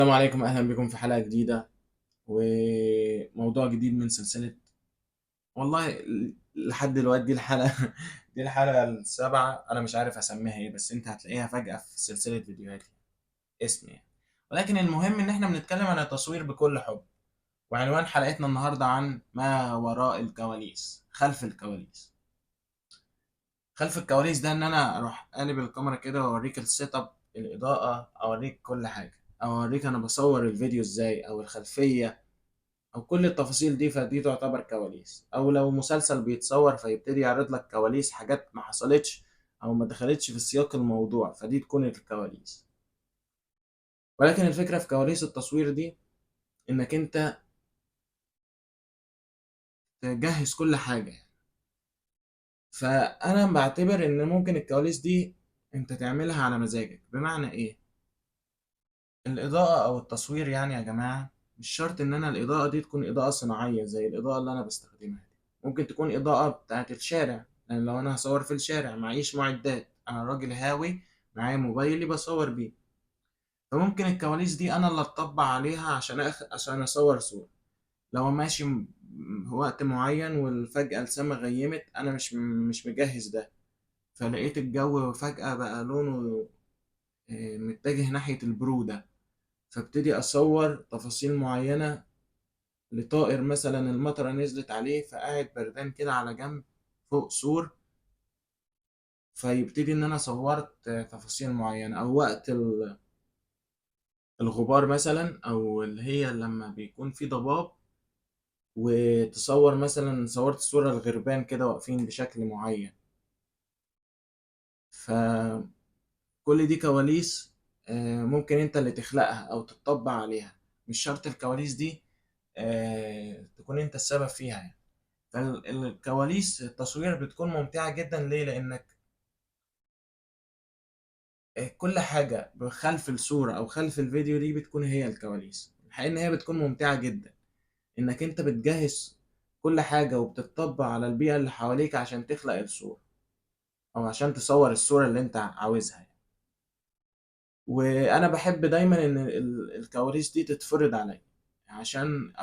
السلام عليكم، اهلا بكم في حلقة جديدة وموضوع جديد من سلسلة، والله لحد دلوقتي دي الحلقة دي الحلقة السابعة، انا مش عارف اسميها ايه، بس انت هتلاقيها فجأة في سلسلة فيديوهاتي اسمي يعني. ولكن المهم ان احنا بنتكلم عن التصوير بكل حب، وعنوان حلقتنا النهاردة عن ما وراء الكواليس، خلف الكواليس. خلف الكواليس ده ان انا اروح قالب الكاميرا كده واوريك ال setup، الاضاءة، اوريك كل حاجة، او اوريك انا بصور الفيديو ازاي، او الخلفية، او كل التفاصيل دي، فدي تعتبر كواليس. او لو مسلسل بيتصور فيبتدي يعرض لك كواليس، حاجات ما حصلتش او ما دخلتش في سياق الموضوع، فدي تكون الكواليس. ولكن الفكرة في كواليس التصوير دي انك انت تجهز كل حاجة. فانا بعتبر ان ممكن الكواليس دي انت تعملها على مزاجك. بمعنى ايه؟ الاضاءة او التصوير يعني يا جماعة مش شرط ان انا الاضاءة دي تكون اضاءة صناعية زي الاضاءة اللي انا بستخدمها دي، ممكن تكون اضاءة بتاعت الشارع، لان لو انا هصور في الشارع معيش معدات، انا راجل هاوي معايا موبايلي بصور بيه، فممكن الكواليس دي انا اللي اتطبع عليها عشان اصور صورة. لو ماشي وقت معين والفجأة السما غيمت، انا مش مجهز ده، فلقيت الجو فجأة بقى لونه، متجه ناحية البرودة، فابتدي أصور تفاصيل معينة لطائر مثلا المطرة نزلت عليه فقاعد بردان كده على جنب فوق سور، فيبتدي إن أنا صورت تفاصيل معينة. أو وقت الغبار مثلا، أو اللي هي لما بيكون في ضباب وتصور مثلا، صورت صورة الغربان كده واقفين بشكل معين. فكل دي كواليس، ممكن انت اللي تخلقها او تتطبع عليها، مش شرط الكواليس دي، تكون انت السبب فيها يعني. فالكواليس التصوير بتكون ممتعة جدا. ليه؟ لانك كل حاجة بخلف الصورة او خلف الفيديو دي بتكون هي الكواليس. الحقيقة ان هي بتكون ممتعة جدا، انك انت بتجهز كل حاجة وبتتطبع على البيئة اللي حواليك عشان تخلق الصورة او عشان تصور الصورة اللي انت عاوزها يعني. وانا بحب دايما ان الكواليس دي تتفرض عليا عشان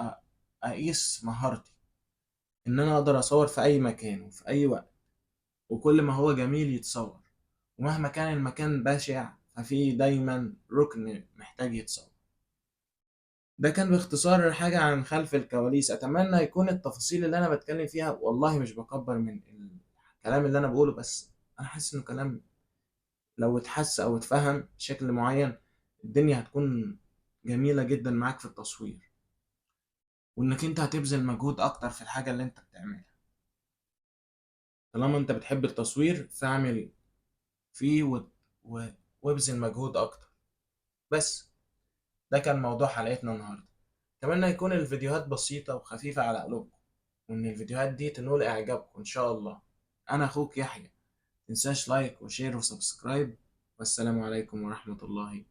اقيس مهارتي، ان انا اقدر اصور في اي مكان وفي اي وقت، وكل ما هو جميل يتصور، ومهما كان المكان بشع ففي دايما ركن محتاج يتصور. ده كان باختصار حاجة عن خلف الكواليس. أتمنى يكون التفاصيل اللي أنا بتكلم فيها، والله مش بكبر من الكلام اللي أنا بقوله، بس أنا حاسس إنه كلام لو اتحس أو اتفهم بشكل معين الدنيا هتكون جميلة جدا معاك في التصوير، وإنك أنت هتبذل مجهود أكتر في الحاجة اللي أنت بتعملها. طالما أنت بتحب التصوير فاعمل فيه وابذل مجهود أكتر. بس ده كان موضوع حلقتنا النهاردة. أتمنى يكون الفيديوهات بسيطة وخفيفة على قلوبكم، وإن الفيديوهات دي تنول إعجابكم إن شاء الله. أنا أخوك يحيى، متنساش like و share و subscribe، والسلام عليكم ورحمة الله